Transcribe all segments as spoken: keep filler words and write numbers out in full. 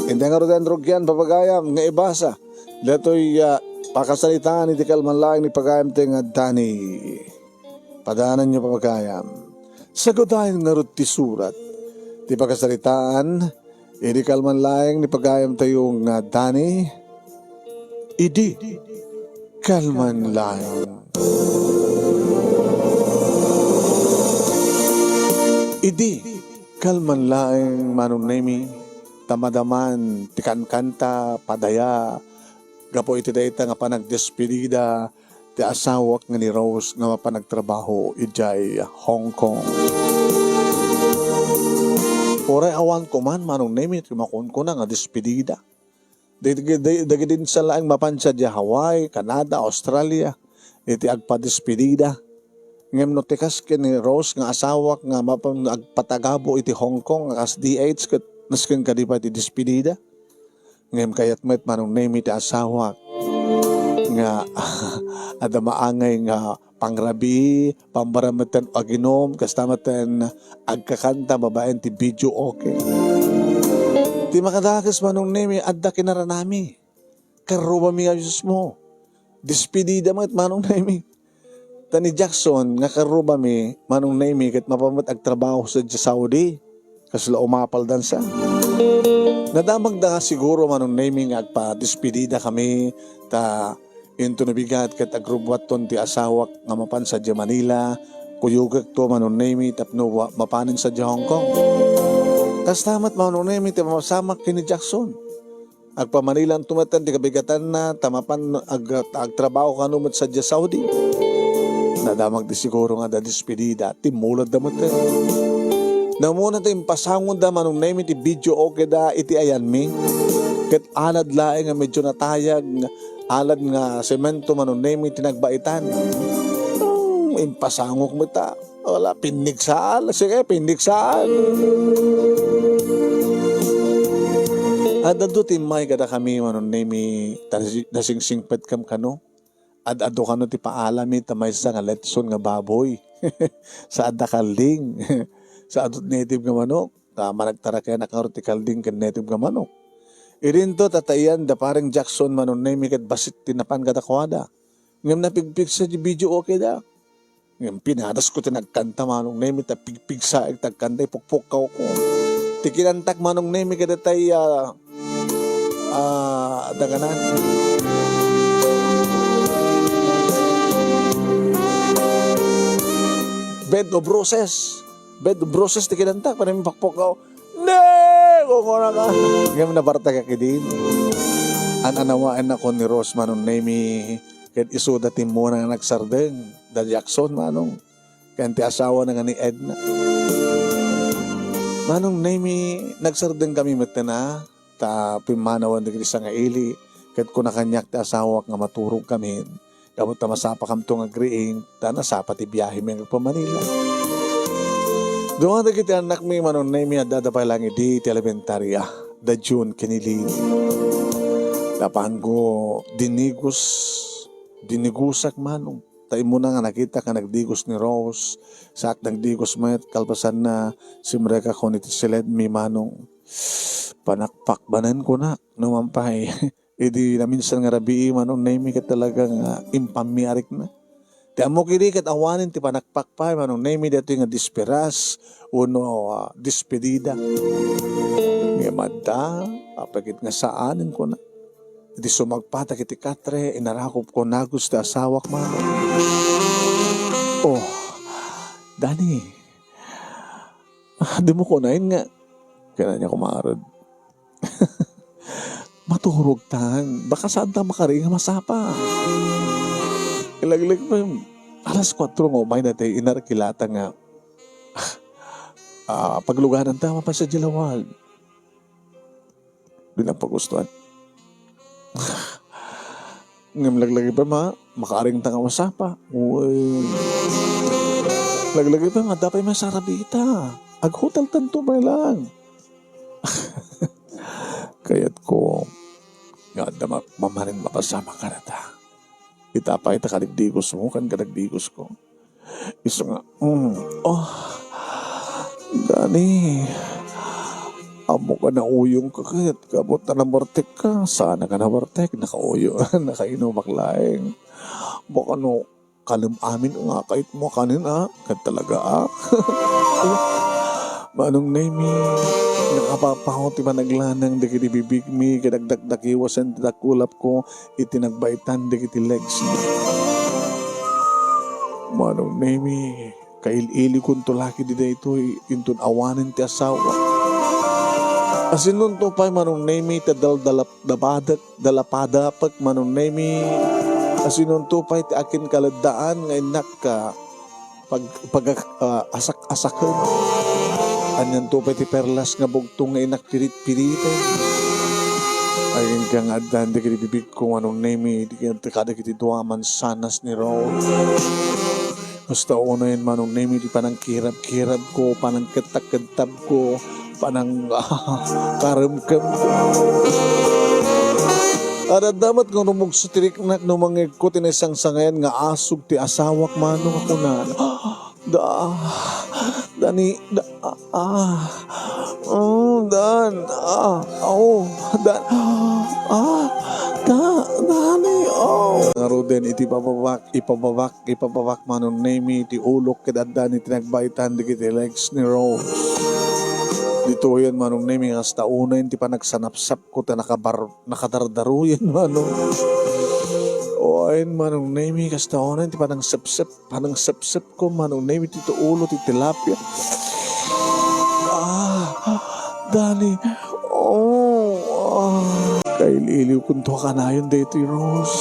Inday ngarud ti rugian, papagayam, nga ibasa datoy, ah, pakasaritaan iti kalman laeng ni pagayam ti nga Dani. Padananyo, papagayam. Sagudayen ngarud ti surat ti pakasaritaan idi kalman laeng ni pagayam tayo nga Dani. Idi kalman laeng. Idi kalman laeng, Manong Nemi, ta madaman ti kankanta padaya gapu iti dayta nga panagdespedida ti asawak nga ni Rose nga mapan agtrabaho idiay Hong Kong. Uray awan ko man, Manong Nemi, ti makunkuna nga despedida. Dagidi, dagidi sa laeng mapan sadiay Hawaii, Canada, Australia, iti agpadespedida. Ngem no ti kas ken ni Rose nga asawak nga mapan agpatagabo iti Hong Kong nga kas D H, ket nasken kadi pay ti despedida. Ngem kayat met, Manong Nemi, ti asawak nga adda maangay nga pangrabii, pambarameten aginum, kasta met agkakanta babaen ti videoke. Ti makadakes, Manong Nemi, adda kinaranami. Karrubami nga mismo. Despedida met, Manong Nemi. Ta ni Jackson nga karrubami, Manong Nemi, ket mapan met agtrabaho sadiay Saudi. Kasla umapaldan sa. Nadamagda nga siguro, Manong Nemi, nga agpadespedida kami, ta inton bigat ket agrubbuatton ti asawak nga mapan sadiay Manila, kuyogekto, Manong Nemi, tapno wa-, mapanen sadiay Hong Kong. Kasta met, Manong Nemi, ti mapasamak ken ni Jackson. Agpamanilanto met ti kabigatanna, ta mapan ag-, agtrabaho kano met sadiay Saudi. Nadamag di siguro nga adda despedida, timmuladda met. Namuna ti impasangoda, Manong Nemi, ti videoke da iti ayanmi. Ket alad laeng nga medyo natayag, alad nga semento, Manong Nemi, ti nagbaitan. Hmm, impasangok met ta. Wala, pinniksaan. Sige, pinniksaan. Adda ti immay kadakami, Manong Nemi, ta nasi-, nasingsingpetkam kano. Ad-adu kano ti paalami ta maysa nga letson nga baboy. Sa adda kalding. Sa adda native nga manok. Ta managtarakenak ngarud ti kalding ken native nga manok. Idinto, tataian da Pareng Jackson, Manong Nemi, ket bassit ti napan kadakuada. Ngem napigpigsa ti videoke da. Ngem pinadasko ti nagkanta, Manong Nemi, ta pigpigsaek ti agkanta, ipukpukkawko. Ti kinantak, Manong Nemi, kadaytay, ah, ah, daganan. Bed of Roses. Bed of Roses ti kinantak, panay mapakpukkaw. Ne! Kukuna ka. Ngem nabartek a kidin. An-anawaennak ni Rose, Manong Nemi, ket isuda ti immuna nga nagsardeng, da Jackson, Manong. Ken ti asawana nga ni Edna. Manong Nemi, nagsardeng kami metten a, ta pimmanawan dagiti sangaili, ket kuna kaniak ti asawak nga maturog kami. Gapu ta masapakamto nga agriing, ta nasapa ti biahe mi nga agpamanila. Dua dagiti annakmi, Manong Nemi, adda da pay laeng idi ti elementaria, da June ken ni Lily. Napanko dinigos, dinigosak, Manong. Ta immuna nga nakitak nga nagdigos ni Rose, saak nagdigos met, kalpasanna, simrekakon iti siledmi, Manong. Panakpak manen kunak, numan pay. Idi naminsan nga rabii, Manong Nemi, ket talaga nga impammiarikna. Ti ammok idi ket awanen ti panakpak pay, Manong Nemi, daytoy nga disperas wenno, ah, despedida. Ngem adda, apay ket nga saanen, kuna. Idi sumagpatak iti katre, inarakopko nagus ti asawak, Manong. Oh, Dani, ah, dimo kunaen nga, kinana niya kumarod. Maturogtan. Baka saanta makari nga masapa. Ilaglag mo yung alas kuwatro nga umay na tayo inarkilata nga, ah, pagluganan ta, mapasya di lawag. Di na pagustuhan. Ngem laglagi pa ma-, makaring ta nga masapa. Uy. Laglagi pa, nga dapat may sarabita. Aghotel tanto pay lang. Kayat ko, nga adda ma-, mamaning mapasama ka na ta. Itapay ta kadigdigos mo, kan kadagdigos ko. Isu nga, mm, oh, Dani, Baka nauyong ka ket, gapu ta nabartek ka. Sana ka nabartek, nakauyo, nakainumak laeng. Baka no, kalem amin nga kait mo kanen, ah. Ket talaga, ah. Manong Nemi, nakapapaw ti panaglanang dagiti bibigmi, ket agdakdakiwasen ti dakulapko iti nagbaitan dagiti legs. Manong Nemi, kail-ilikonto la ketdi daytoy inton awanen ti asawa. Asinonto pay Manong Nemi ti daldalap-, dapadek, dalapadapek Manong Nemi. Asinonto pay ti akin kaleddaan nga innak ka pag-, pag-, ah, asak-asaken. Anianto pay ti perlas nga bugtong nga innak pirit-piriten. Agingga nga addan dagiti bibigko Manong Nemi, di-, kadagiti dua mansanas ni Rose. Kasta unayen Manong Nemi ti panangkirab-kirabko, panangkedtak-kedtabko, panang-, karemkemko. Adda met nga rumugso ti riknak no mangngegko ti naisangsangayan nga asug ti asawak Manong a kunana, "Da, Dani, da, ah, ah, oh, Dan, ah, oh, Dan, ah, da, Dani, oh." Ngaruden iti bababak, ipababak, ipababak Manong Nemi ti ulok ket addan iti nagbaitan dagiti legs ni Rose. Ditoyen Manong Nemi, kasta unayen ti panagsanapsapko ta nakabar-, nakadardaruyen Manong. Uwayen Manong Nemi, kasta unayen ti panangsepsep, panangsepsepko Manong Nemi ti ulo ti tilapia. Ah, Dani. Oh, ah. Kail-iliwkonto a kanayon daytoy, Rose.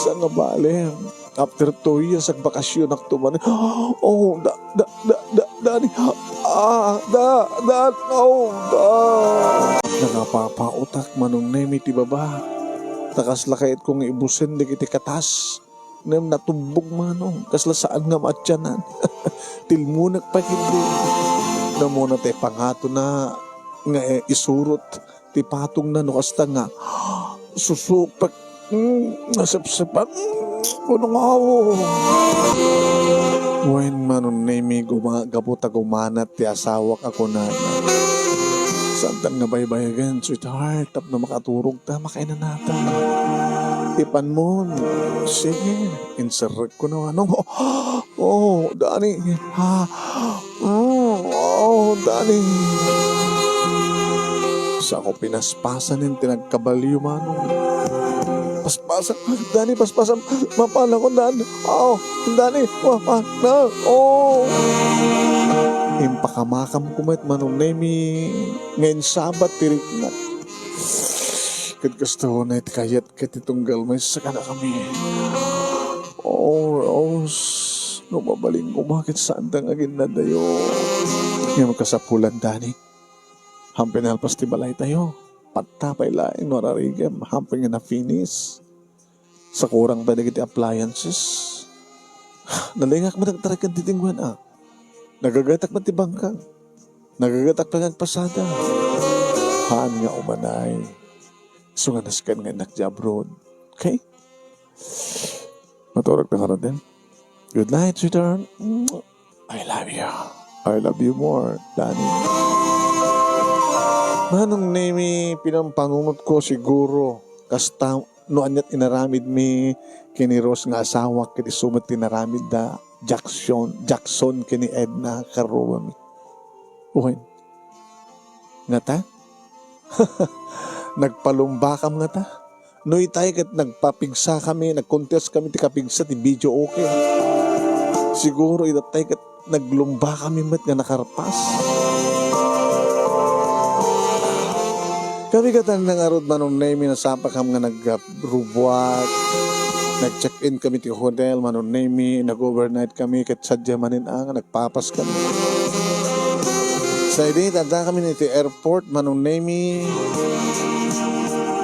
Saan nga bale? After two years, agbakasionakto man. Oh, da, da, da, da, Dani. Ah, da, da, oh, da. Nakapapaotak Manong Nemi ti baba. Ta kasla kayatko nga ibusen dagiti katas. Ngem natubbog Manong. Kasla saan nga maatianan. Tilmonek pay ketdi. Namuna ti pangatona nga, eh, isurot ti patongna no kasta nga susupek. Mm, nasepsepan. Mm, kunong awo. Wen Manong Nemi, guma-, gapu ta gumanat ti asawak a kunana, "Saantan nga baybayagen, sweetheart, tapno makaturog ta, makainanata. Ipanmon." Sige, inserrekko na, Manong. Oh, Dani. Ha? Mm, oh, Dani. Sako pinaspasan ti nagkabalio, Manong. Paspasan, Dani, paspasan. Mapan ako, Dan. Oh, Dani, mapan na. Oh. Impakamakamko met, Manong Nemi, nga insabat ti riknak. Ket kasta unay ti kayat ket ti tunggal maysa kadakami. Oh, Rose, no mabalin koma ket saanta nga aginnadayo. Ngem kasapulan, Dani, hampay nalpas ti balaytayo. Patta pay laeng no ararigem, hampay nga na-finish. Sakurang pay dagiti appliances. Nalingak met agtarekkan ti dingwen, a. Nagagatak met ti bangkang. Nagagatak pay nga agpasada. Haan nga umanay. Isu nga nasken nga innak di abroad. Okay? Maturog ta ngaruden. Good night, sweetheart. I love you. I love you more, Dani. Manong Nemi, pinampanunotko siguro. Kasta no aniat inaramidmi ken ni Rose nga asawak, ket isu met ti inaramidda Jackson, Jackson ken ni Edna, karrubami. Wen. Ngata? Nagpalumbakam ngata? No itay ket nagpapigsakami, nagkontestkami ti kapigsa ti videoke. Siguro idatay ket naglumbakami met nga nakarpas. Kabigatan na ngarud, Manong Nemi, nasapakam nga nagrubuak. Nag-check-in kami ti hotel, Manong Nemi, nag-overnight kami, ket sadja manen a nga nagpapas kami. Sa idi, adda kami iti airport, Manong Nemi.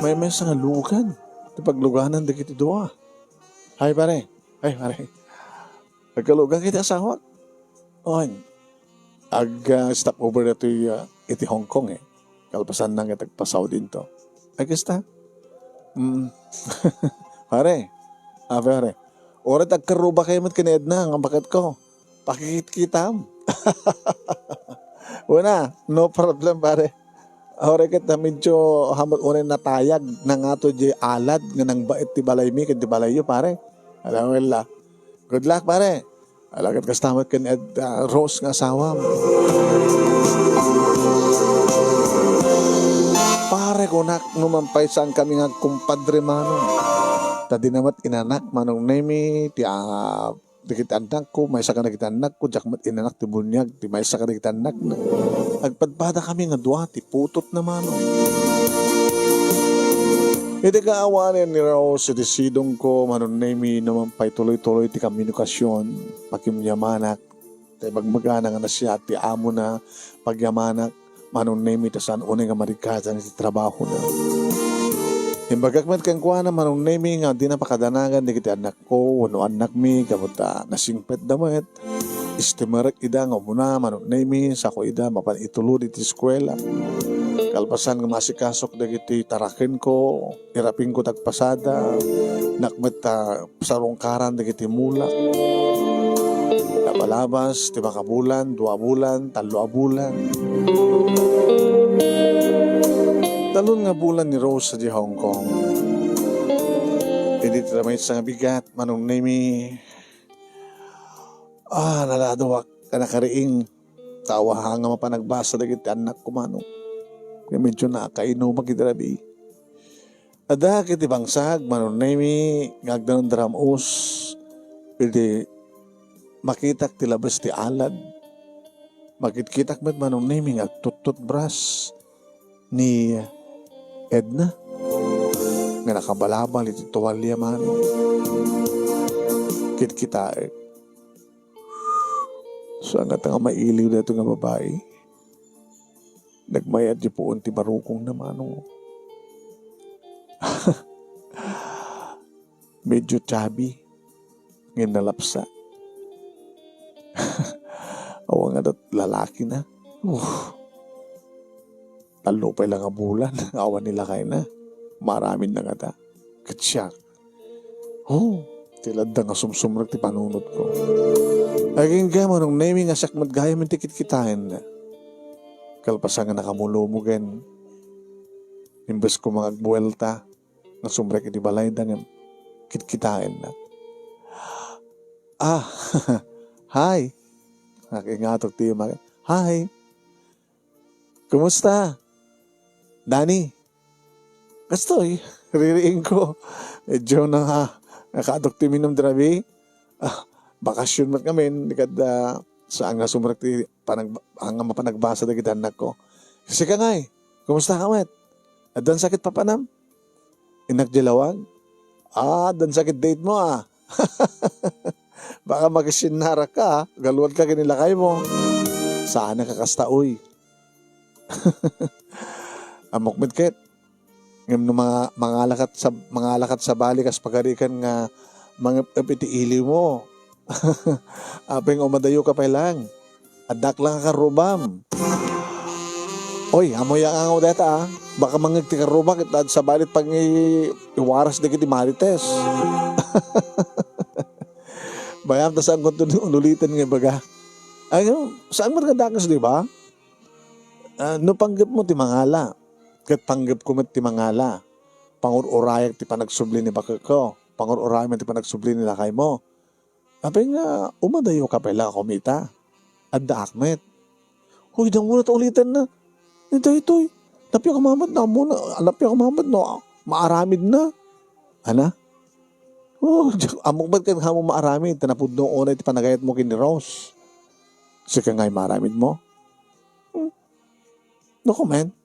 Maymaysa nga lugan ti pagluganan dagiti dua. Hi, pare. Hi, pare. Nagkalugan iti asawak. On. Ag, ah, stop over datoy, ah, iti Hong Kong, eh. Kalpasan na nga tagpa-Saudi into. Ay, kasta? Mm. Pare. Ah, pare. Uray agkarruba kayo met ken ni Edna, nga baket ko. Pakikit-kitam. Una, no problem, pare. Aw, ket ta medyo hamat unay natayag na nga to di alad nga nangbaet ti balaymi ken ti balayyo, pare. Alam mo la. Good luck, pare. Ala, ket kasta met ken Ed, ah, Rose nga asawam. Pare, kunak, no man pay saan kami nga agkumpadre, mano. Ta di na met inanak, Manong Nemi, ti, ah, dagiti annakko, maysa kadagiti annakko, diak met inanak ti buniag, ti maysa kadagiti annakna. Agpadpada kami nga dua, ti putotna, mano. Iti kaawanen ni Rose iti sidongko, Manong Nemi, no man pay tuloy-tuloy ti komunikasion, pakimyamanak, ta ibagbagana nga nasia ti amona, pagyamanak, Manong Nemi, ta saan unay nga marigatan iti trabahona. Imbagak met kenkuana, Manong Nemi, nga dina pakadanagan dagiti annakko wenno annakmi gapu ta nasingpetda met. Istimerek ida nga umuna, Manong Nemi, sako ida mapan itulod iti eskuela. Kalpasan nga maasikasok dagiti tarakenko, irapingko ti agpasada, nakmet ta sarungkaran dagiti mulak. Nabalabas ti makabulan, dua bulan, tallo a bulan. Talon nga bulan ni Rose sadiay Hong Kong. Idi ti maysa nga bigat, Manong Nemi, ah, naladuak, kanakariing. Tawa nga mapan agbasa dagiti annakko, mano. Nga medyo nakainumak iti rabii. Adda ket ti bangsag, Manong Nemi, nga agdanum da ram-os, idi makitak ti labes ti alad. Makitkitak met, Manong Nemi, nga agtututbras ni Edna nga nakabalabal iti tuwalya, mano. Kitkitaek. Saan nga ta nga mailiw daytoy nga babai? Nagmayat ti puon ti barukongna, mano. Medyo chubby. Ngem nalapsa. Awan nga dat lalaki na. Uh. Tallo pay la nga bulan. Awan ni lakayna. Maaramid na ngata. Ket siak. Oh, ti ladda nga sumsumrek ti panunotko. Agingga, Manong Nemi, nga siak met gayam ti kitkitaenna. Kalpasan nga nakamulumogen, imbes ko nga agbuelta nga sumrek iti balayda ngem kitkitaenna. Ah, hi. Nakingatok ti ima. Hi. Kumusta? Dani? Kastoy, ririingko. Medyo na, nakadok ti minum drabi. Ah, bakasyon met ngamin, di kad, ah, saan nga sumrek ti panag-, anga mapanagbasa dagiti annakko. Sika ngay, kumusta ka met? Addan sakit papanam? Innak di lawag? Ah, addan sakit date mo, ah. Baka makisinnarak ka, ah. Galuad ka ken ni lakay mo. Saan nga kakasta, uy. Ammok met ket. Ngem no manga-, mangalakat sa, mangalakat sa bali kas pagarikan nga mangep-ep iti iliw mo. Apay nga umadayo ka pay lang. Addak lang a karrubam. Oy, ammoyo nga deta, ah. Baka mangngeg ti karruba ket ad-, sabali pangi-, iwaras dagiti marites. Bayam ta saan kunto unuliten nga ibaga. Ay, saan man nga dakes, di ba? Ah, no panggepmo ti mangala, ket panggepko met ti mangala. Pangur-urayak ti panagsubli ni bakekko. Pangur-urayak met ti panagsubli ni lakaymo. Apay nga umadayo ka pay la a kumita? Addaak met. Hoy, damo na ta ulitenna. Ni daytoy. Nappiak a mamet no ammona, nappiak a mamet no maaramidna. Ana? Oh, ammok met ken ammom maaramid, ta napudno unay ti panagayatmo ken ni Rose. Sika ngay maaramidmo? Hmm. No comment.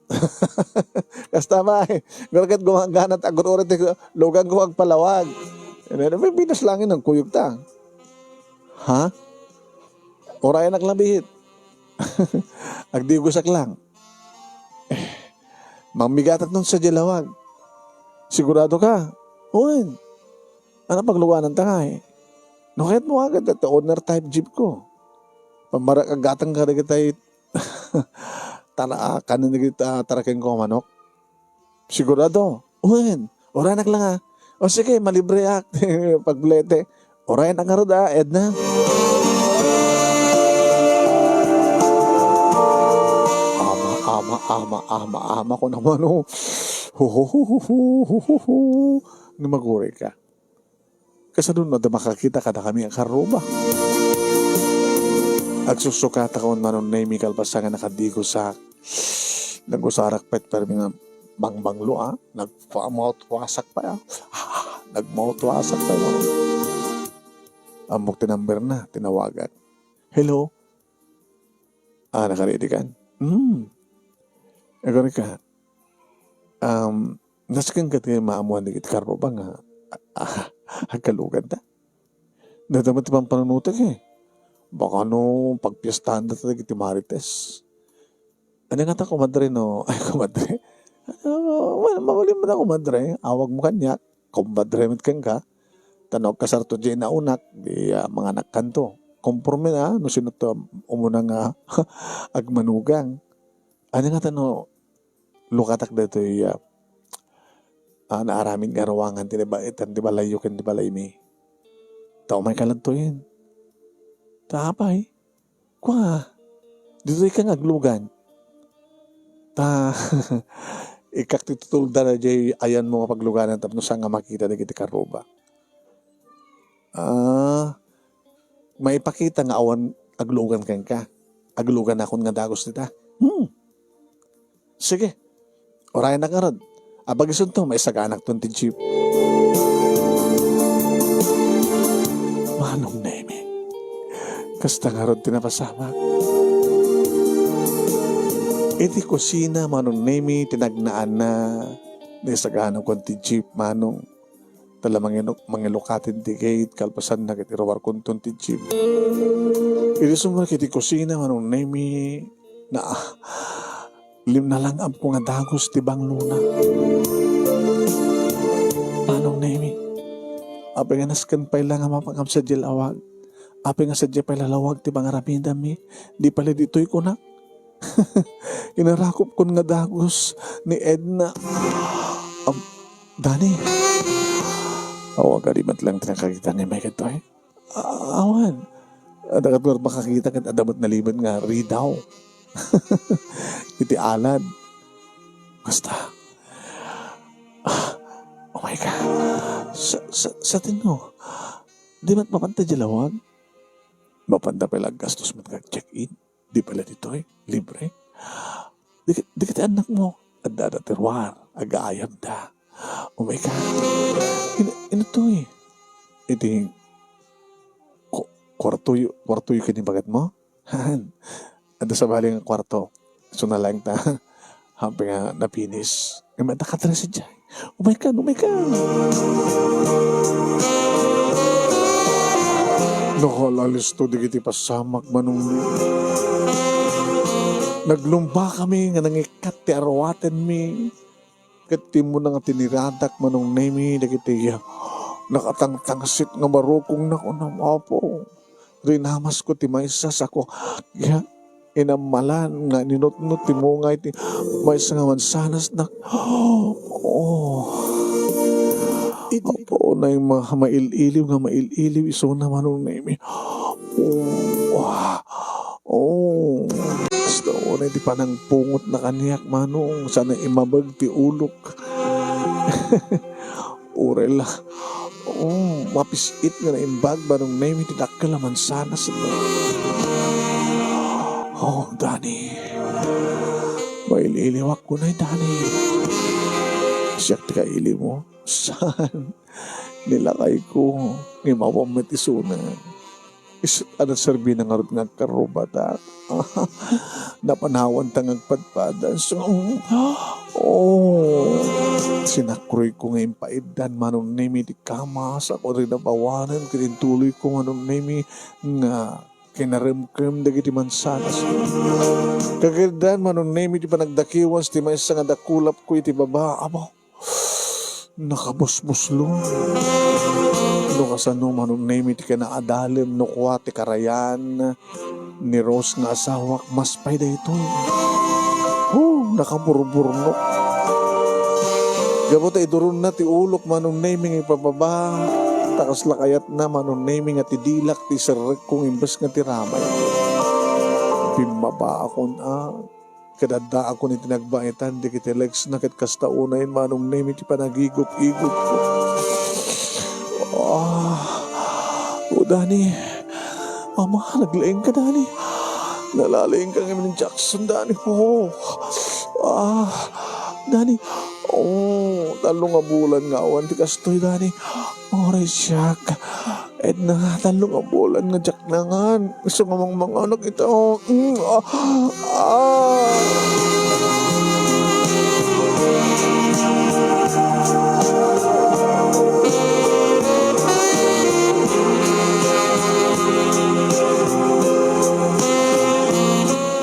Kasta ba, eh? Gura ket gumagana ta agur-uri ti luganko agpalawag. Ene, may binas langin ng kuyog ta. Ha? Urayanak lang bihit. Agdigosak lang. Eh, mamigatak nun sa di lawag. Sigurado ka? Wen. Ano pagluwanan ta nga, eh? No, kahit mo agad, ito, owner type jeep ko. Pamara-, agatang ka dagiti tara-, ah, kanen dagiti, ah, taraken ko a manok. Sigurado? Wen, urayanak lang, ah. O sige, malibreak. Pagblete. Urayanak ngarud, ah, Edna. Ama, ama, Ama, ama, ama, kuna mano. Huhuhuhuhuhuhu. Nga maguri ka. Kasano no adda makakita kadakami a karruba? Agsusukatakon, Manong Nemi, kalpasan nga nakadigosak. Nagusarak pay permi nga bangbanglo, a. Nagpamawtwasak pay, a. Nagmawtwasak pay, a. Ammok ti number na, tinawagak. Hello? A, nakaready kan? Hmm. Agari ka. Um, nasken ka ti maamuan dagiti karruba nga, a, a, agkaluganta? Dayta met ti pampanunotek, e. Baka no pagpiestaanda ta dagiti Marites. Ania ngata, komadre, no? Ay, komadre. Ah, well, mabalin man a, komadre. Awagmo kaniak. Komadre met kenka. Ta no agkasarto diay naunak, di, ah, manganakkanto. Komporme na, no sino to umuna nga agmanugang. Ania ngata no lukatak daytoy, ah, ah, naaramid nga ruangan ti ba-, itan ti balayyo ken ti balaymi. Ta umayka ladtoyen. Ta apay? Kua, ditoyka nga aglugan. Ta, ikkak ti tutulda daydiay ayanmo nga pagluganan tapno saan nga makita dagiti karruba. Ah, maipakita nga awan aglugan kenka. Agluganakon nga dagus dita. Hmm. Sige. Urayanak ngarud. Apag isunto, maisaganak ton ti jeep. Manong Nemi, kasta ngarud ti napasamak. Iti kusina, Manong Nemi, ti nagnaanna, naisaganak kon ti jeep, Manong. Ta la manginu-, mangilukaten ti gate, kalpasanna ket iruarkonton ti jeep. Idi sumrek iti kusina, Manong Nemi, na, lim-, nalangabko nga dagus ti banglona. Manong Nemi, apay nga nasken pay la nga mapangam sadiay lawag? Apay nga sadiay pay la lawag ti pangaramidammi? Di pay la ditoy kunak? Inarakopkon nga dagus ni Edna. Am, Dani. Aw, agadi met lang ti nakakita nga immay kadto, e? A-, awan. Adda ket makakita ket adda met nalibed nga ridaw iti alad. Basta. Ah, oh my God. Sa, sa, satino, di met mapanta diay lawag? Mapanta pay la aggastos met nga check-in. Di pay la ditoy, libre. Dagiti, dagiti annakmo, addada ti ruar, agaayabda. Oh my God. In-, intoy. Iti ku-, kuartoyo, kuartoyo ken ibagatmo? Han. Adda sabali nga kuarto. Isu na laeng ta. Happy nga napinis. Nga may nakatres diay. Oh my God, oh my God. Nakalalisto dagiti pasamak, Manong Nemi. Naglumbakami nga nangikkat ti aruatenmi. Ket immuna nga tiniradak, Manong Nemi, dagiti nakatangtangsit nga barukongna, kunam, Apo. Rinamasko ti maysa, sako, ya, inammalan nga ninutnot ti munga iti maysa nga mansanas, nak-, oh. Apo, nay ma-, mail-iliw nga mail-iliw isuna, Manong Nemi. Oh, ah, oh. Basta unay ti panangpungotna kaniak, Manong, sana imabeg ti ulok. Uray la. Oh, mapis-it nga naimbag, Manong Nemi, ti dakkel a mansanas. Oh, Dani. Mail-iliwak kunay, Dani. Siak ti kailimo. Saan? Ni lakayko. Ngem awan met isuna. Isu a naserbina ngarud nga agkarrubatak. Napanawanta nga agpadpadas. Oh, sinakroyko nga impaiddan, Manong Nemi, ti kama, sako rinabawanen, ket intuloyko, Manong Nemi, nga kinaremkem dagiti mansanas. Kagiddan, Manong Nemi, ti panagdakewas ti maysa nga dakulapko iti baba. Apo, nakabusbuslo. No kasano, Manong Nemi, ti kinaadalem no kua ti karayan ni Rose nga asawak, mas pay daytoy. Hu, nakaburburnok. Gapu ta iduronna ti ulok, Manong Nemi, nga ipababa. Ta kasla kayatna, Manong Nemi, nga ti dilak ti iserrekko nga imbes nga ti ramay. Bimmabaakon, a. Ket addaakon iti nagbaetan dagiti legsna ket kasta unay Manong Nemi ti panagigup-igupko. Ah, o Dani, Ama, naglaingka, Dani. Nalalaingka ngamin ni Jackson, Dani. Oh. Ah, Dani. Oh, tallo nga bulan nga awan ti kastoy, Dani. Uray siak. Edna, tallo nga bulan nga diak nangan. Isu nga mangmanganak ita. Mm, ah, ah.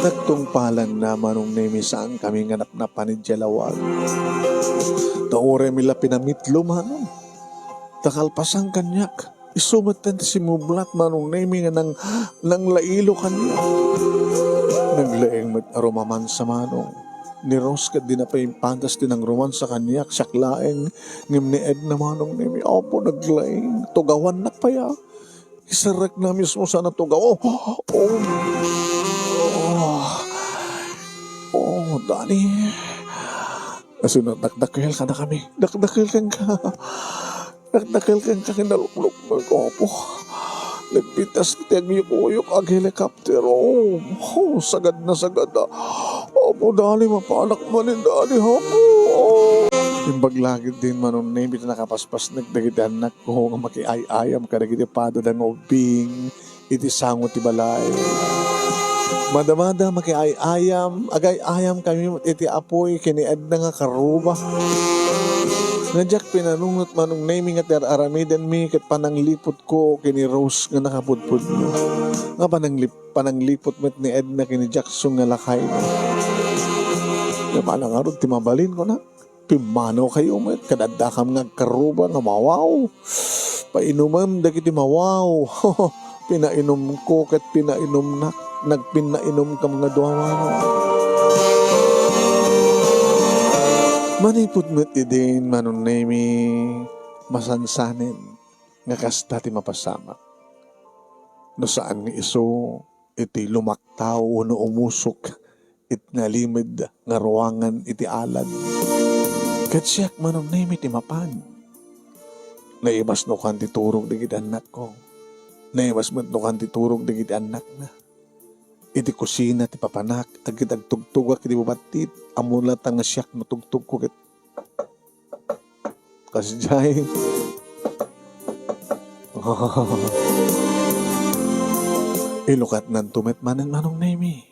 Nagtungpalanna, Manong Nemi, saankami nga napnapan idiay lawag. Ta uray mi la pinamitlo, Manong. Ta kalpasan kaniak, isu metten ti simmublat, Manong Nemi, nga nang-, nanglailo kaniak. Naglaing met a rumamansa, Manong. Ni Rose ket dina pay impantas ti nangrumansa kaniak, siak laeng. Ngem ni Edna, Manong Nemi, apo, naglaing. Tugawannak pay a. Iserrekna mismo sa natugaw. Oh, oh, oh, oh, Dani. Isu nga dakdakkel kadakami. Dakdakkel kenka. Dakdakkel kenka, kinaluklok mo, Apo. Nagpintas ti agyukuyok, ag-helicopter. Oh, oh, sagad na sagad, ah. Apo, Dani, mapanak manen, Dani, Apo. Oh. Imbag la ketdin, Manong Nemi, ti nakapaspasnek dagiti annakko nga makiay-ayam kadagiti padada nga ubbing iti sango ti balay. Madamada makiay-ayam, agay-ayam kami met iti apuy ken ni Edna nga karuba. Nga diak pinanunot, Manong Nemi, nga ti ar-aramidenmi ket panangliputko ken ni Rose nga nakapudpudno. Nga pananglip-, panangliput met ni Edna ken ni Jackson nga lakayna. Nga manang ngarud ti mabalin, kuna. Pimmanokayo met, ket addakam nga agkaruba nga mawaw. Painomem dagiti mawaw. Pinainomko ket pinainomnak. Nagpinnainomkam nga duawanan. Manipud met idin, Manong Nemi, masansanen nga kasta ti mapasamak. No saan nga isu, iti lumaktaw wenno umusok iti nalimed nga ruangan iti alad. Ket siak, Manong Nemi, ti mapan. Naibas no kan ti turog dagiti annakko. Naibas met no kan ti turog dagiti annakna. Iti kusina ti papanak, agid agtugtugak iti bubattit, ammo latta nga siak no tugtugko ket Kasdiay. Ilukatnanto met manen, Manong Nemi.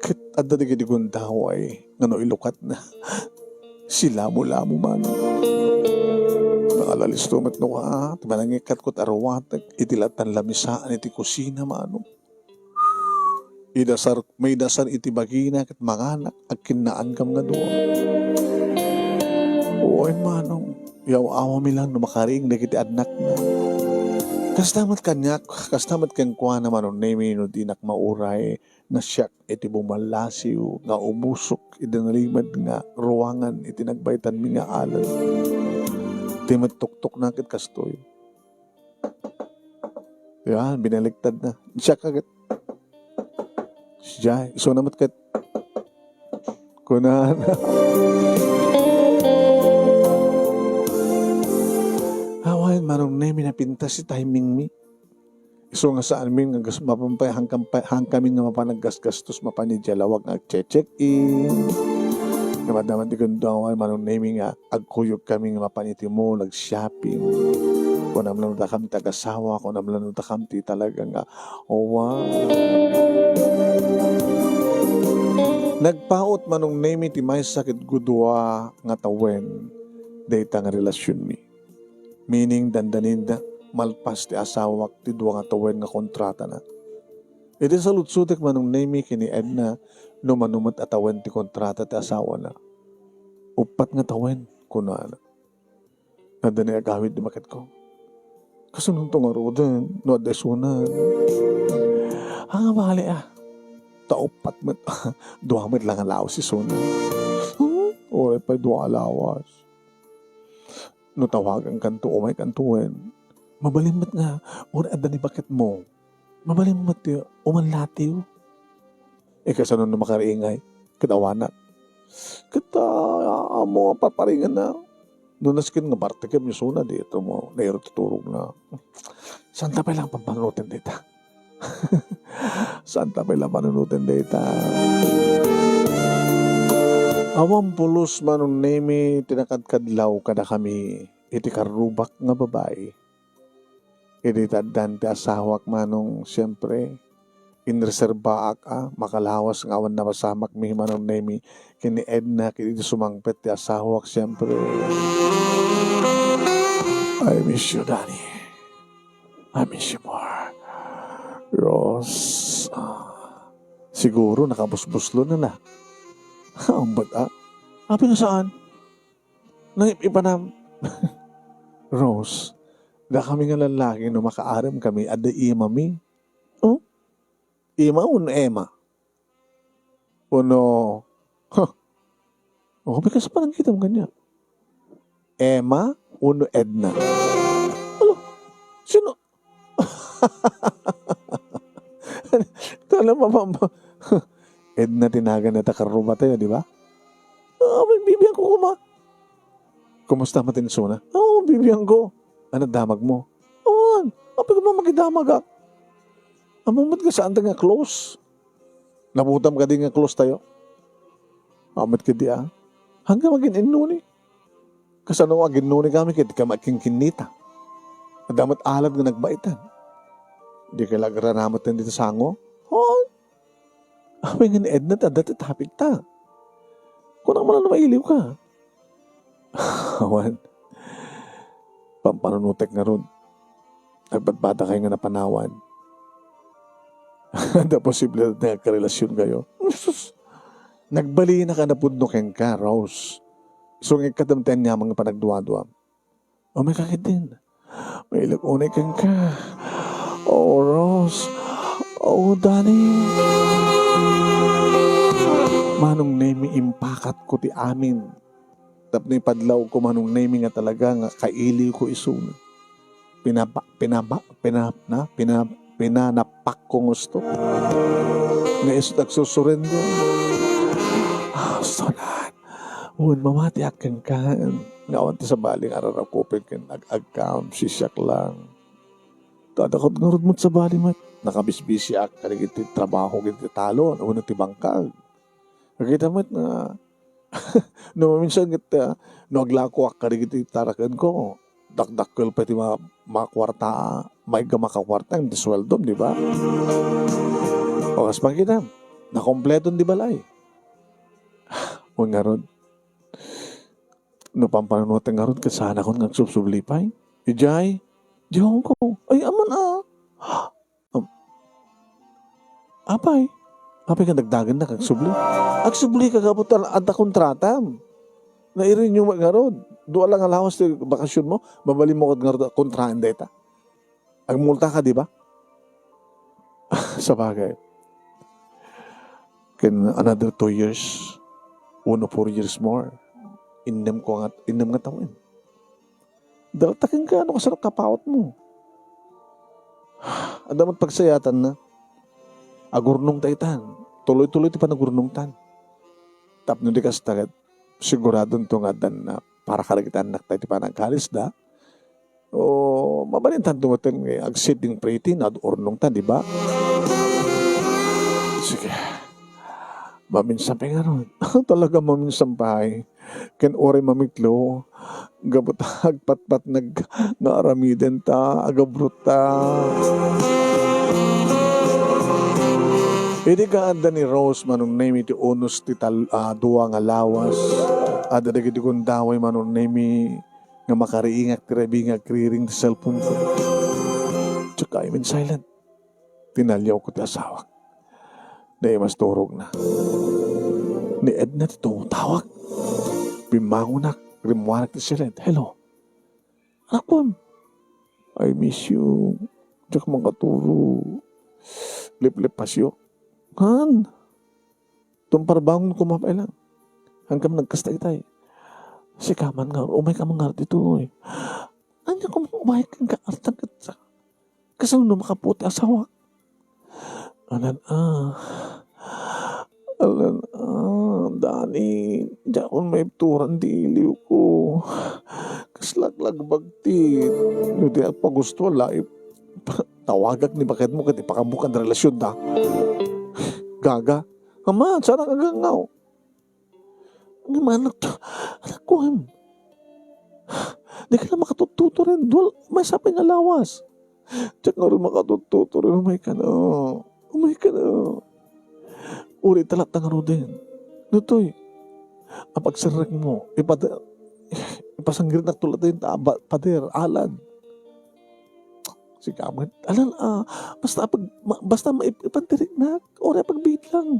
Ket adda dagiti gundaway nga no ilukatna, silamulamo manen. Naalalisto met no, ah, ti panangikkatko ti aruatek iti lattan lamisaan iti kusina, Manong. Idasar-, maidasar iti bagina ket manganak, agkinnaankam nga dua. Wen, Manong, yaw-awami lang no makariing dagiti annakna. Kasta met kaniak, kasta met kenkuana, Manong Nemi, no dinak mauray, nasiak iti bumallasiw nga umusok iti nalimed nga ruangan iti nagbaetanmi nga alad. Ti met tuktukna ket kastoy. Yan, binaliktad na. Siak ket. Siya, isuna met ket. Kunana. Awan, Manong Nemi, napintas ti timing mi. Isu nga saanmin nga gas-, mapan pay, hangkam pay, hangkamin nga mapan aggasgastos, mapan idiay lawag nga agche-check-in. Nga madama ti gundaway, Manong Nemi, nga agkuyogkami nga mapan iti mall, ag-shopping. Kunam lang dakam ti agasawa, kunam lang dakam ti talaga nga, oh, wow. Nagpaut, Manong Nemi, ti maysa ket gudua nga tawen dayta nga relasionmi. Meaning, dandanin da, malpas ti asawak ti dua nga tawen nga kontratana. Iti saludsodek, Manong Nemi, ken ni Edna, no mano met a tawen ti kontrata ti asawana. "Uppat nga tawen," kunana. Adda ni agawid ti maketko. "Kasunonto ngaruden, no adda isunan?" "Ah, bale, ah. Ta uppat met, dua met lang a lawas isunan." "Hmm? Uray pay dua a lawas." No tawagankanto, umaykanto wen. Mabalin met nga, uray adda ni baketmo. Mabalin met ti umanlatiw. E, kasano no makariingay? ket awanak. Ket, ah, ammo a parparinganna. No nasken nga bartekem isuna, di ito mo, nairot ti turogna. Santa pay lang pampanunoten dayta. Santa pay lang panunoten dayta. Awan pulos Manong Nemi ti nakadkadlaw kadakami iti karrubak nga babai. Idi ta addan ti asawak, Manong, siempre, inreserbaak a makalawas nga awan napasamak mi, Manong Nemi, ken ni Edna, ket idi sumangpet ti asawak, siempre. I miss you, Danny. I miss you more. Rose, ah, siguro nakabusbuslona la. Ambot, ah. Apay nga saan? Nangip-ipanam. Rose, dakami nga lallaki no makaarem kami, adda imami. Oh? Ima wenno Emma? Wenno, huh. Oh, apay, kasano pa nangkitam kaniak? Emma wenno Edna? Alo, sino? Tala, mama, ma-, Edna ti naganna ta karrubatayo, di ba? Ah, bibianko koma. Kumusta met insuna? Oo, bibianko. Ano damag mo? Awan, apay ko makidamagak. Ammom met nga saanta nga close. Nabutam kadi nga close tayo? Amet kadi, ah. Hanggang magin-innuni. Kasano aginnuni kami ket kami agkinkinnita? Adda met alad nga nagbaitan. Di kay lagranamet dita sango? Oo. Apay nga ni Edna ta adda ti topic ta. Kunak man no mailiw ka. Awan. Pampanunotek ngarud. Agpadpadakay nga napanawan. Adda posibilidad nga agkarelasionkayo. Sus! Nagbalinaka a napudno kenka, Rose. Isu nga ikkatem ti aniaman nga panagduaduam. Umay ka ketdin. Mailak unay kenka. Oh, Rose. Oh, Danny. Manong Nemi, impakatko ti amin. Tapno ipadlawko, Manong Nemi, nga talaga nga kailiwko isuna. Pinapa-, pinapa-, pina-, na, pina-, pinanapakko nga gusto. Nga isu ti agsusurrender. Ah, sunan. Wen, mamatiak kenka. Nga awan ti sabali nga arakupen ken ag-agkam, sisiak lang. Tadakot ngarud met sabali met. Nakabisbisiak kadagiti trabaho, kadagiti talon, wenno ti bangkag. Nakita met nga, no, minsan ket, ah, no aglakoak kadagiti tarakenko, dakdakkel pay ti ma-, makuarta, maigga makakuarta, ti sueldom, di ba? O, kas pangkitam, nakompleton di balay. O, ngarud, no pampanunotek ngarud, ket saanakon nga agsubsubli pay. Idiay, di ko. Ay, aman, ah. Um, apay? Apay nga dagdagennak agsubli? Agsubli ka gapu ta adda kontratam. Nairenew met ngarud. Dua lang a lawas ti bakasionmo, mabalinmo kad ngarud a kontraen dayta. Agmulta ka, di ba? Sabagay. Ken another two years, one or four years more, innem ko nga, innem nga tawen. Dalta kenka no kasano kapawatmo. Adda met pagsayaatanna. Agurnongta itan. Tuloy-tuloy ti panagurnongtan. Tapno di kasta, ket siguradonto nga addan na para kadagiti annakta iti panagkalisda. O, mabalintanto met nga ag-sitting pretty, no urnongta, di ba? Sige. Maminsan pay ngarud. Talaga maminsan pay. Ken uray mamitlo, gapu ta agpatpatnag nga aramidenta, agabrutta. Idi kaadda ni Rose Manong Nemi ti unos ti tal-, ah, dua nga lawas, adda dagiti gundaway Manong Nemi nga makariingak ti rabii nga agriring ti cellphone ko. Tsaka I'm in silent. Tinaliawko ti asawak. Naimas turogna. Ni Edna ti tumutawag. Bimmangonak, rimmuanak ti silent. "Hello. Anak, kuan. I miss you. Diak makaturo. Liplipasyo." Han? Tumpar bangon ko mapailan. Hanggang nagkasta itay. Sika man nga, umay ka man nga ditoy. Anya ko umay ka nga artang ket sa-, kasano makaputi asawa? Alan, ah. Alan, ah. Dani, diakon maibturan ti iliwko. Kaslak lagbag ti, no di agpagusto, la, ip-, tawagak ni baketmo ket ipakambok a relasionta. Gaga. Ama, saan a gagangaw? Ngem anakto, anakko, em. Dika la makatuttutoren, dual, maysa pay nga lawas. Diak ngarud makatuttutoren, umaykana. Umaykana. Uri ta latta ngaruden. Ditoy, apagserrekmo, ipad-, ipasanggirnakto latta ita, ba-, pader, Alan. Sika met, alan, ah, basta pag-, ma-, basta maip-, ipantiriknak, uri a pagbilang.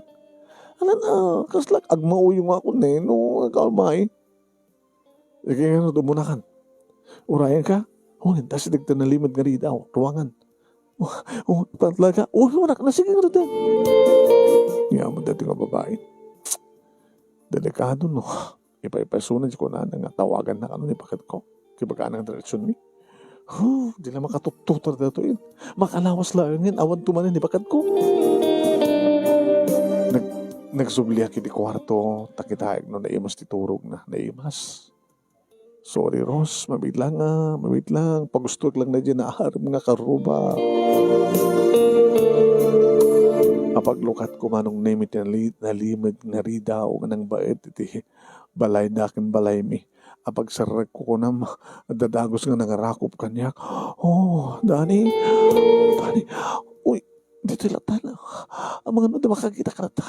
Alan, ah, kaslak, agmauyong ako, ne, no, agkalmay. Sige, ano, tumunakan. Urayan ka? Wen, ta si dagta nalimed nga ridaw, ruangan. Oh, oh, talaga? Oh, ano, anak, na, sige, ano, te? Nga mo dati nga babae. Delikado, no? Ipaipaisuna di kunana nga tawagan na kano ni baketko. Kibagana nga direksyon mi. Huh, di la makatuttutor datoy. Makalawas laeng, awan tumanen ni baketko. Nag-, nagsubliak iti kuarto, ta kitaek no naimas ti turogna, naimas. Sorry, Rose, mabit lang, ah, mabit lang. Pagustoek lang na dyan, naaram nga karuba. Apaglukatko manong nemi ti nali-, nalimed nga ridaw nga nangbaet iti balayda ken balaymi. Apagserrekko kunam, adda dagus nga nangarakop kaniak. Oh, Dani, Dani, uy, ditoy latta. Amangan no di makakita ka latta.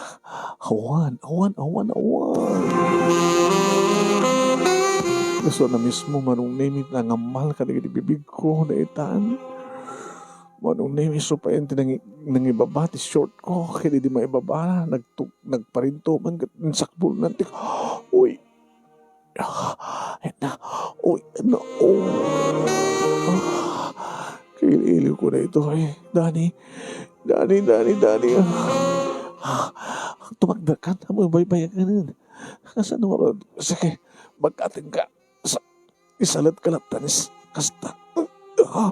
Awan, awan, awan, awan. Isu na mismo manong nemi nangammal kadagiti bibigko, daytan. Manong nemi isu pay ti nangi-, nangibaba ti short ko, ket idi maibaba, nagtu-, nagparinto man ket insakbol na ti, uy, ah, na, uy, na, oh. Ah, kailiw ko na ito, eh. Dani, Dani, Dani, Dani, ah. Ah, tumagdakan, amo, baybayakan. Kasano nga, sige, magkating ka. Sa, isalat ka lang, tanis, kasta. Ah,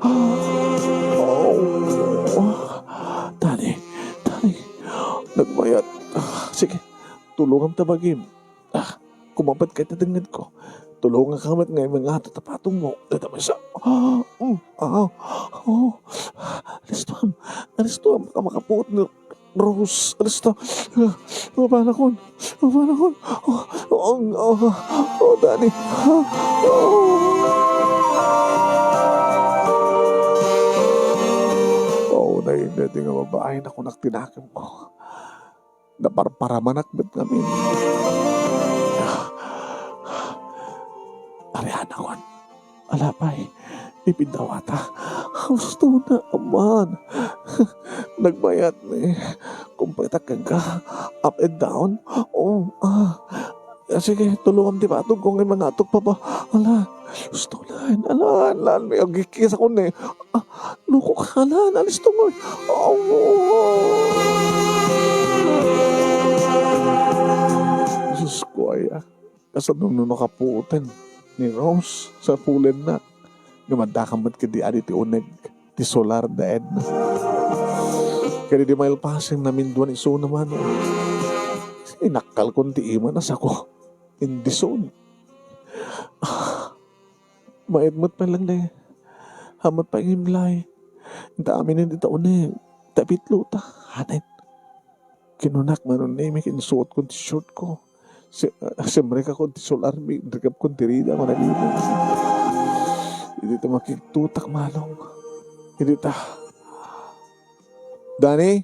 oh, Dani, Dani, nagmayat. Ah, sige, tulongam ta bagim. Ah, kumabat ka iti dengnged ko. Tulongam ka met nga imangato ta patong mo. Dada maysa. Ah, mm, ah, oh. Alistuam. Alistuam. Ka makapuot nga Rose. Alista. Ah, mapanakon. Mapanakon. Oh, oh, oh, oh, Dani. Ah, oh. Oh, nainit nga babae na kunak tinakem ko. Naparparamanak met ngamin. Arianakon. Ala pay, ipiddawata. Gusto na aman. Nagbayat ni. Kumpletak ka up and down. Oh, ah. Ah, sige, tulongam ti patog ko nga mangatok, papa. Ala, gusto na. Ala, ala, may agikis ako ni. Ah, loko ka na, nalis to mo. Oh. Jesus ko, ay, ah. Kasano no nakapuoten ni Rose sa pulenna? Nga madakam met kadi adi ti uneg ti solar da Edna. Kadi di mailpasing naminduan isuna mano. Inakkalkon ti ima na sako. Indison. Ah, maet met pay lang ne. Hamat pay ngimlay. Inta aminen ita uneg. Tapitlo ta. Hanen. Kinunak manunimik, insuotkon ti short ko. Si-, ah, simrekakon ti solar mi, inrikapkon ti rida, managina. Idi ta makigtutak manong. Idi ta. Dani?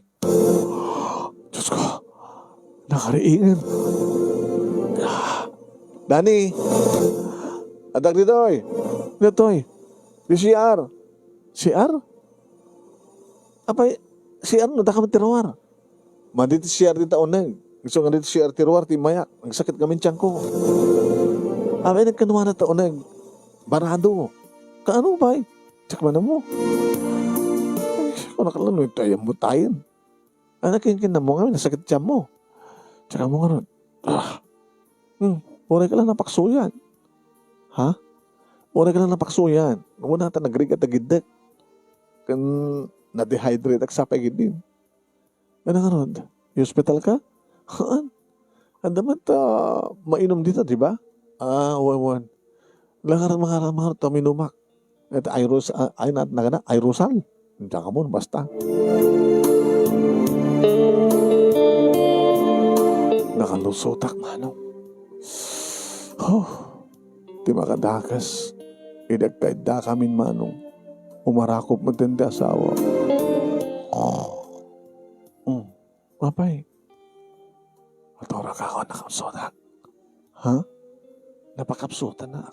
Diyos ko. Nakariingen. Dani? Adak ditoy. Ditoy. Di C R. C R? Apay, C R no, dakam ti ruar. Madi ti C R ti taoneg. Gusto nga dito C R ti ruar, ti mayak. Nagsakit kami tiyan ko. Apay, nagkanuana taoneg. Barado. Kaano, bay? Check man mo. Ay, kung nakalan, no, ito ay mo tayo. Ano, kinkin na mo nga, nasakit tiyan mo. Tsaka mo nga ron. Ah. Hmm, uray ka lang napaksuyan. Ha? Uray ka lang napaksuyan. Wala ta nagrigat a giddek. Kan na-dehydrate ak sapay gidin. Ano nga ron? Hospital ka? Haan? Adda met, ah, mainum dita, di ba? Ah, wen, wen. Langar, mangar-, mangar-, ta minumak. Et Airos-, ah, ay, na, na, na, Aerosal. Diak ammo, basta. Nakalusotak, manong. Huh. Ti makadakes, idi agkaiddakamin, manong, umarakop met ti asawa. Mm. Apay, naturak ako nakapsutak. Ha? Napakapsutan na.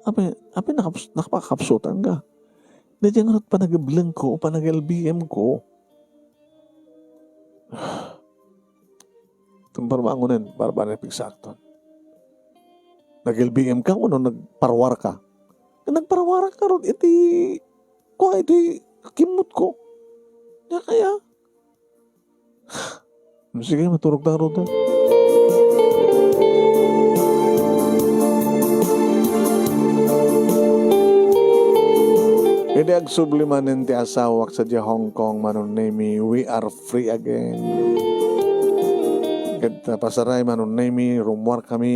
Apay, apay nakaps-, nakapakapsutan ka? Daydiay ngarud panageblengko, panag-L B M ko. Tumbar mangunen, barbar na pigsakton. Nag-L B M ka, wenno nagparwar ka? Nagparwar ka rod iti, kua, iti kimmot ko. Nia kaya? Sige, maturog ta rod. Idi agsubli manen ti asawak sadiay Hong Kong, Manong Nemy, we are free again. Ket, ah, pasaray, Manong Nemy, rummuarkami.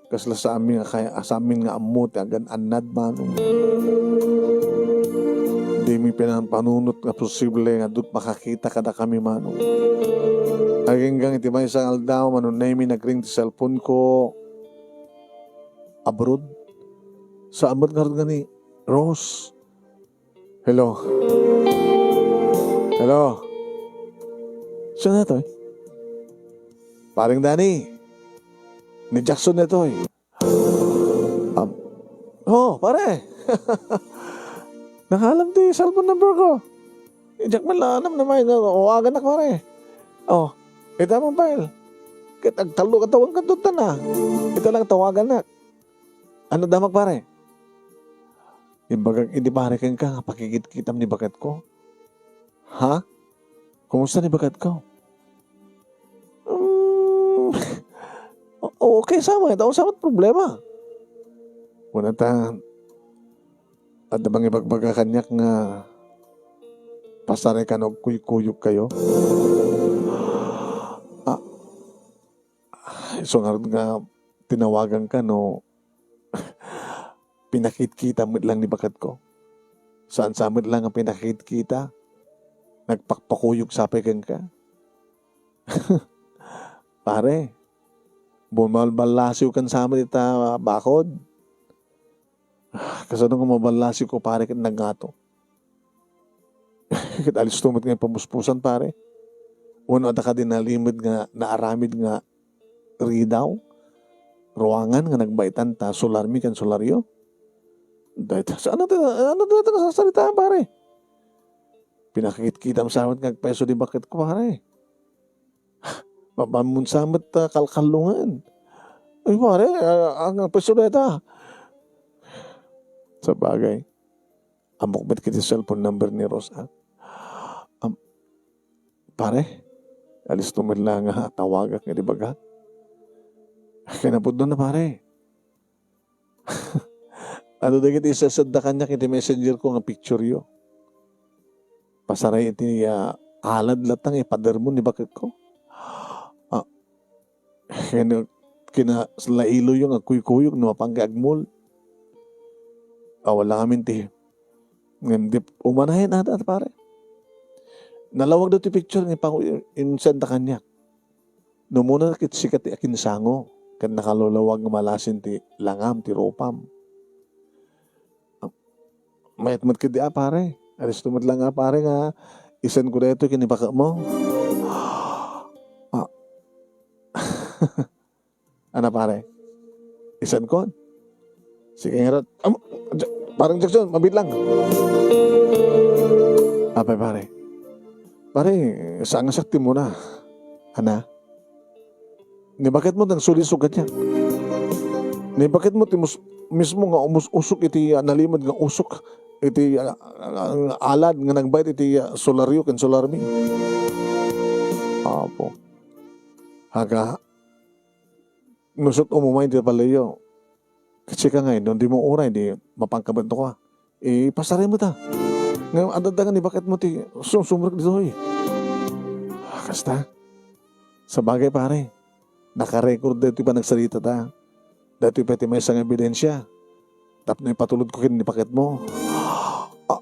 Kasla saanmi nga kay-, saanmi nga ammo ti agan-annad, manong. Dimi pinampanunot nga posible nga dut makakita kadakami, manong. Agingga iti maysa nga aldaw, Manong Nemy, nagring ti cellphone ko abroad. Saan met ngarud nga ni Rose? Hello. Hello. Sino daytoy? Paring Danny. Ni Jackson daytoy. Am-, oh, pare. Nakaalam ti cellphone number ko. Diak man la alam nga may-, nga awaganak, pare. Oh, ita mo file. Ket agtallo ka tawen kadto ta na. Ita lang tawaganak. Ano damak, pare? Imbagak idi, pare, kenka nga pakikitkitam ni baketko. Ha? Kumusta ni baketko? Mm, o-, okay sa met. Awan sa met problema. Kuna ta, adda mangibagbaga kaniak nga pasaray kano agkuykuyogkayo? Ah, isu ngarud nga tinawaganka no pinakitkitam met lang ni baketko. Saan sa met lang nga pinakitkita. Nagpakpakuyog sa pay kenka. Pare, bumalballasiwkan sa met ita bakod. Kasano nga maballasiwko, pare, ket nagngato? Ket alisto met nga ipamuspusan, pare. Wenno adda kadi nalimed nga naaramid nga ridaw, ruangan nga nagbaitan ta solarmi ken solaryo? Dayta, sa-, ano ti, ano ti, ti nasasarita, pare? Pinakitkitam sa met nga agpayso di baketko, pare. Mapanmon sa met, ah, kalkallongen. Ay, pare, ah, ang pwesto dayta. Sabagay, ammok met iti cellphone number ni Rose, ah. Am-, pare, alisto met lang nga tawagak nga di bagak. Kinapudno na, pare. Adu dagiti isesendda kaniak iti messenger ko nga picture yo. Pasaray iti, ah, alad latta nga ipader mo ni baketko. Ah, ken kinalailo yo nga kuykuyog no mapan nga agmol. Awan lang amin ti, ngem di umanayen ada, pare. Nalawag daw ti picture nga ipa-, insenda kaniak. No umuna ket sika ti akinsango, ket nakalulawag nga malasin ti langam, ti rupam. Mayat met ketdi a, pare. Alisto met lang a, pare, nga isend ko daytoy ken ni baketmo. Ah. Ana, pare? Isend ko? Sige ngarud. Am-, Ja-, Pareng Jackson, mabiit lang. Apay, pare? Pare, saan nga sakti mo na? Ana? Ni baketmo ti nagsulisog kaniak? Ni baketmo ti mus-, mismo nga umus-usok iti, ah, nalimed nga usok iti, ah, ah, alad nga nagbait iti, ah, solaryo ken solarmi? Apo. Aga, nusot umumay ti palayo. Ket sika ngay, no di mo uray, di mapan ka met no ka. Ipasarem ta. Ngem adda nga ni baketmo ti sumsumrek ditoy. Kasta. Sabagay, pare, nakarecord daytoy panagsaritata. Daytoy pay ti maysa nga ebidensia tapno ipatulodko ken ni baketmo. Ah,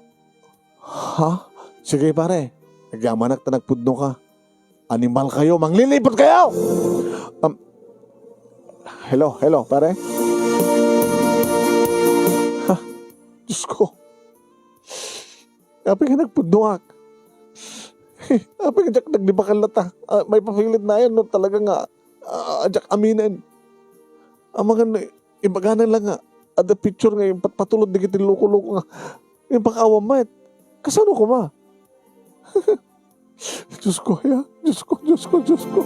ha? Sige, pare. Agyamanak ta nagpudno ka. Animal kayo, manglilipot kayo! Um, hello, hello, pare? Ha? Diyos ko. Apay nga nagpudnoak. Apay nga diak nagdibakal latta. Ah, maipapilit nayon no talaga nga, ah, diak aminen. Amangan no ibagana la nga adda picture nga impatpatulod dagiti loko-loko nga impakaawam met. Kasano koma? Diyos ko, ya. Diyos ko, Diyos ko, Diyos ko.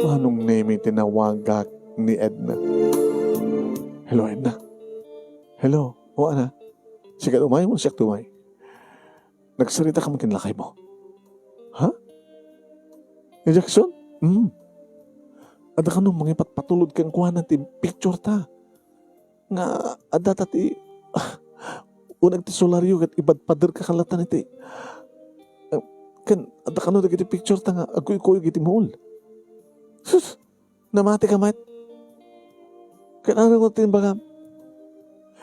Manong Nemi, tinawagak ni Edna. Hello, Edna. Hello. O, ana? Sika umay wenno siak umay? Nagsarita ka man ken lakaymo? Ha? Ni Jackson? Hmm. Adda kano mangipatpatulod kenkuana ti picture ta. Nga adda ta ti uneg ti solaryo ket ibadpader ka kalatan iti, eh, ken adda kano dagiti picture ta nga agkuykuyog iti mall. Sus! Namati ka met? Ket ano nga ti imbagam?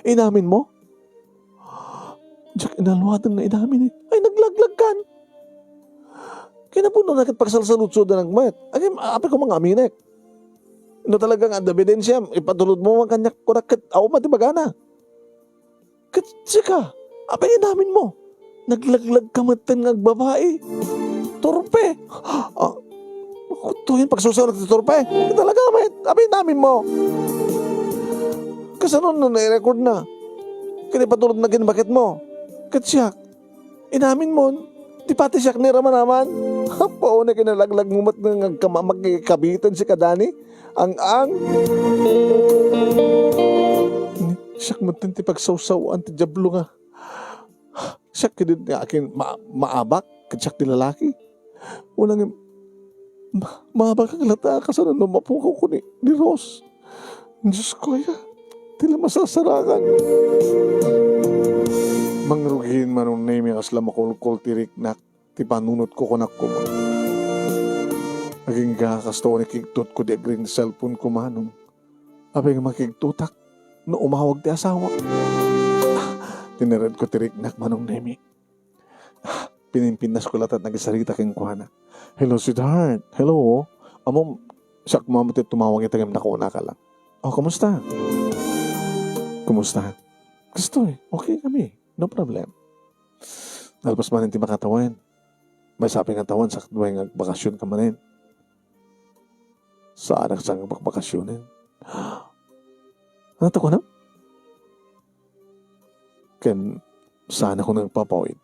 Inamin mo? Diak inaluaten nga inamin, eh. Ay, naglaglag kan. Kinapuno na ket pagsalsaludsodan met. Agim, apay ko mangaminek. No talaga nga adda ebidensya, ipatulod mo man kaniak, kunak ket awan met ibagana. Ket sika, apay inamin mo? Naglaglag ka metten nga agbabai. Turpe. Ah, toyen pagsusaw ti turpe. Talaga met, apay inamin mo? Kasano no nai-record na? Ket ipatulod na ken baketmo. Ket siak, inamin mon, ti pati siak ni ramanaman. Apo, ne kinalaglag mo met nga agkamamak ikabitan si kadani. Ang-ang. Ni, siak metten ti pagsawsawan ti Diablo nga. Siak kadi nga akin ma-, maabak, ket siak ti lalaki. Unang ma-, maabak ang lata, kasano no mapukaw ko ni, ni Rose. Diyos ko, ya, ti la masasarangan. Mangrugin Manong Nemi, kasla makulkol ti riknak ti panunotko, kunak koma. Agingga kasto ni kigtot ko di agring cellphone ko, Manong. Apay nga makigtutak no umawag ti asawak? Tinired ko ti riknak, Manong Nemi. Pinimpinnas ko latta nagisarita kenkuana. Hello, sweetheart. Hello. Ammom, siak koma ti tumawag ita ngem nakunak lang. Oh, kumusta? Kumusta? Kastoy, okay kami. No problem. Nalpas manen ti makatawen. Maysa pay nga tawen, sakto nga agbakasyon ka manen. Saanak sa nga bakbakasyonen. Ano to, kunam? Ken saan ako nagpapawid?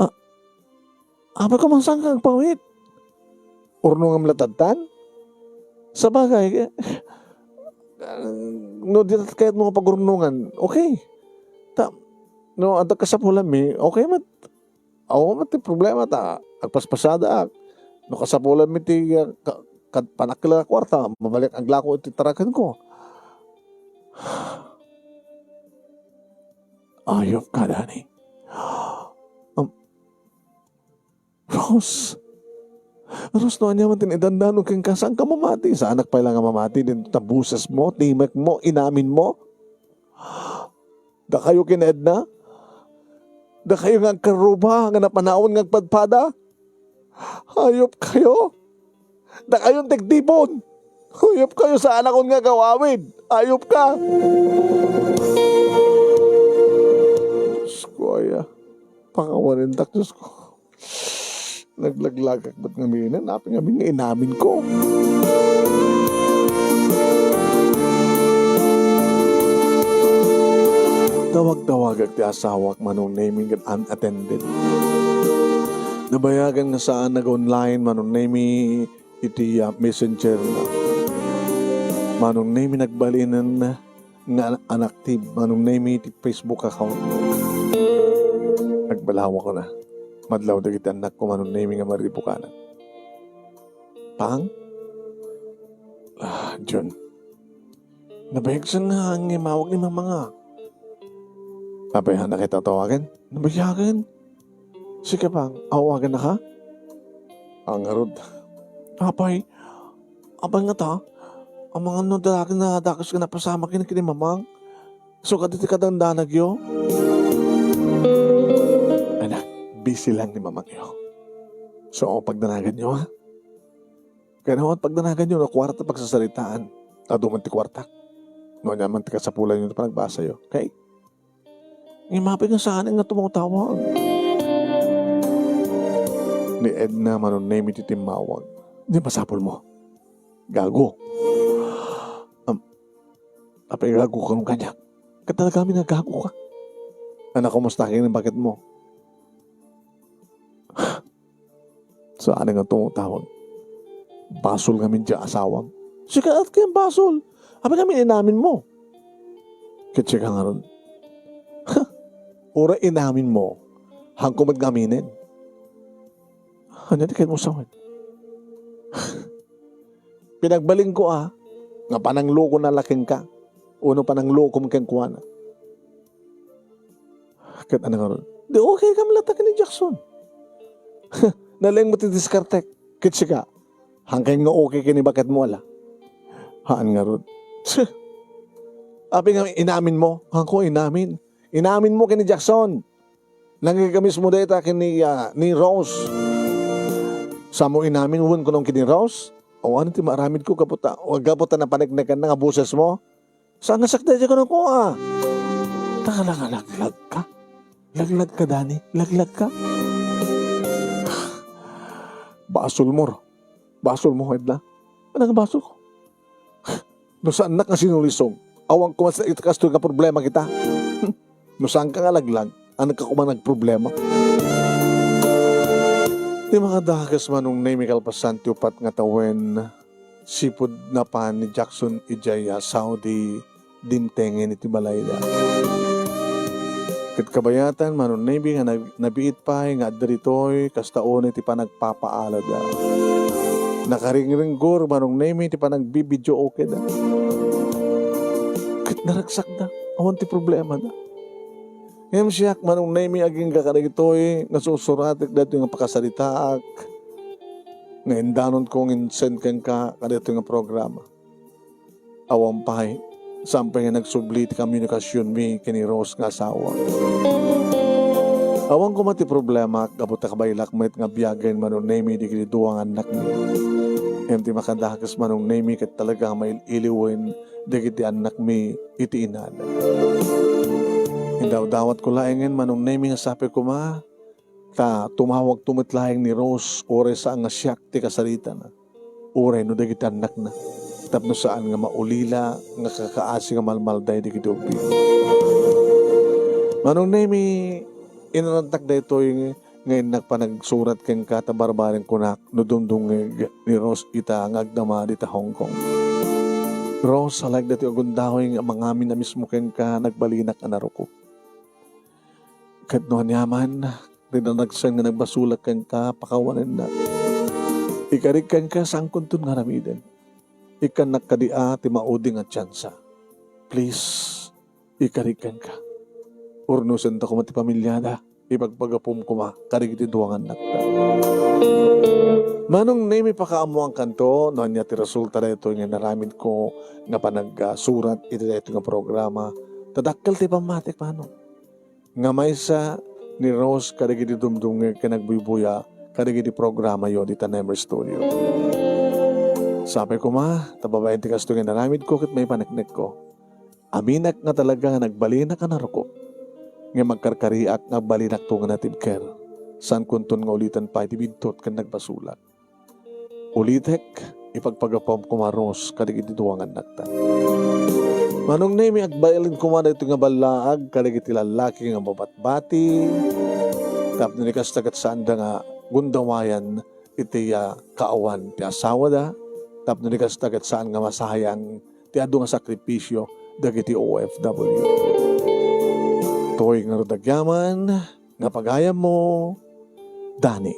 Ah, apay ko man saan ka nagpawid? Urnongam latadtan? Sabagay, eh, no, di ta kayat mo nga pagurnongan, okay. Ta, no, adda kasapulan mi, okay met. Awan met ti problema ta agpaspasada ak. No kasapulan mi ti, ah, ka-, kad-, panakkel a kuarta, mabalik aglako iti taraken ko. Ayop ka, Danny. Um, Rose. Rose, no ania man ti naidandano kenka, saan ka mamati? Saanak pay la nga mamati, din ta boses mo, timek mo, inamin mo. Dakayo ken Edna? Dakayo nga agkarruba nga napanawan nga agpadpada? Hayop kayo! Dakayo ti agtipon! Hayop kayo, saanakon nga agawawid! Hayop ka! Diyos ko, aya. Pakawanen tak, Diyos ko. Naglaglagak met ngamin, apay ngamin nga inamin ko. Tawag-tawagak ti asawak, Manong Nemi, ket unattended. Nabayagan nga saan nag-online, Manong Nemi, iti, ah, messenger na. Manong Nemi, nagbalinen nga unactive, Manong Nemi, ti Facebook account. Nagbalawak ko na. Madlaw dagiti annakko, Manong Nemi, nga maribukanan. Pang? Ah, Jun. Nabayagsen nga ngimawag ni Mama nga. Apay, haannak ita a tawagen? Nabiyagen. Sika pay, awagennaka? Ngarud, apay, apay ngata, amangan no dakes nga napasamak ken ni mamang. Isu kadi ti kadandanagyo. Anak, busy lang ni mamangyo. So, pagdanaganyo, ha? Kaya naman, pagdanaganyo, no, kuarta pagsasaritaan. Adu man ti kuartak. No, ania man ti kasapulanyo no panagbasayo. Okay? Ngem apay nga saan nga tumawtawag? Ni Edna, Manong Nemy ti timmawag. Di masapulmo. Gago. Am, apay gago ka kaniak? Ket talaga amin nga gago ka. Anak, kumusta ken ni baketmo? Saan nga tumawtawag? Basol ngamin ti asawam. Sika ket ken basol. Apay ngamin inaminmo? Ket sika ngarud. Uray inaminmo, haanko met nga aminen. Ania ti kayatmo sawen? Pinagbalinko a, nga pananglokona la kenka, wenno pananglokom kenkuana. Ket ania ngarud? Di okay kami latta ken ni Jackson. Nalaing met ti diskartek. Ket sika, haanka nga okay ken ni baketmo a la? Haan ngarud. Apay nga inaminmo? Haanko inamin. Inaminmo ken ni Jackson. Nangikamismo dayta ken ni, ah, ni Rose. Saanmo inamin wenno ken ni Rose? O ania ti maaramidko gapu ta, o gapu ta napaneknekanna nga bosesmo? Saan nga sakdayta kenkuana? Talaga laglag ka? Laglag ka, Danny? Laglag ka? Basolmo. Basolmo, Edna. Ania nga basolko? No saannak nga sinulisog, awan koma ita kastoy nga problema kita. No saanka nga laglag, ania ka koma nga problema? Ti makadakes, Manong Nemy, kalpasan ti upat nga tawen, sipud napan ni Jackson idiay, ah, Saudi, dimtengen iti balayda. Ket kabayatan, Manong Nemy, nga nag-, nabiit pay nga adda ditoy, kasta unay ti panagpapaalada. Nakaringringgor, Manong Nemy, ti panagbibidyookeda. Ket naragsakda, awan ti problemada. Ngem siak, Manong Nemy, agingga kadagitoy nga sursuratek daytoy nga pakasaritaak nga indanonko nga insend kenka kadaytoy nga programa. Awan pay, saan pay nga nagsubli ti komunikasionmi ken ni Rose nga asawa. Awan koma ti problema gapu ta kabaelak met nga biagen, Manong Nemy, dagiti dua nga annakmi. Ngem ti makadakes, Manong Nemy, ket talaga nga mail-iliwen dagiti annakmi iti inada. Indawdawatko laengen, Manong Nemy, nga sapay koma ta tumawagto met laeng ni Rose, uray saan nga siak ti kasaritana, uray no dagiti annakna, tapno saan nga maulila nga kakaasi nga malmalday dagiti ubing. Manong Nemy, inarantak daytoy nga innak panagsurat kenka ta barbareng kunak no dumdumngeg ni Rose ita nga agdama dita Hong Kong. Rose, alaek daytoy a gundaway nga mangamin a mismo kenka, nagbalinak a narukup. Ket no aniaman, rinanagsen nga nagbasolak kenka, pakawanennak. Ikarik kenka, saankonton nga aramiden. Ikkannak kadi a ti maudi nga tiansa. Please, ikarik kenka. Urnosenta koma ti pamiliada, ipagpagapom koma kadagiti dua nga annakta. Manong Nemy, pakaammoankanto no ania ti resulta daytoy nga inaramidko nga panagsurat iti daytoy nga programa. Ta dakkel ti pammatik, Manong, nga maysa ni Rose kadagiti dumdumngeg ken agbuybuya kadagiti programayo dita Nemer Studio. Sapay koma, ta babaen ti kastoy nga inaramidko ket maipaneknekko. Aminak nga talaga nga nagbalinak a narukup, ngem agkarkariak nga agbalinakto nga natibker. Saankonton nga uliten pay ti bidtot ken nagbasolak. Ulitek, ipagpagapom koma, Rose, kadagiti dua nga annakta. Manong Nemy, agbalin koma daytoy nga ballaag kadagiti lallaki nga mabatbati, tapno ni kasta ket saanda nga gundawayan iti, ah, kaawan ti asawada, tapno ni kasta ket saan nga masayang ti adu nga sakripisio dagiti O F W. Toy ngarud agyaman nga pagayammo, Danny.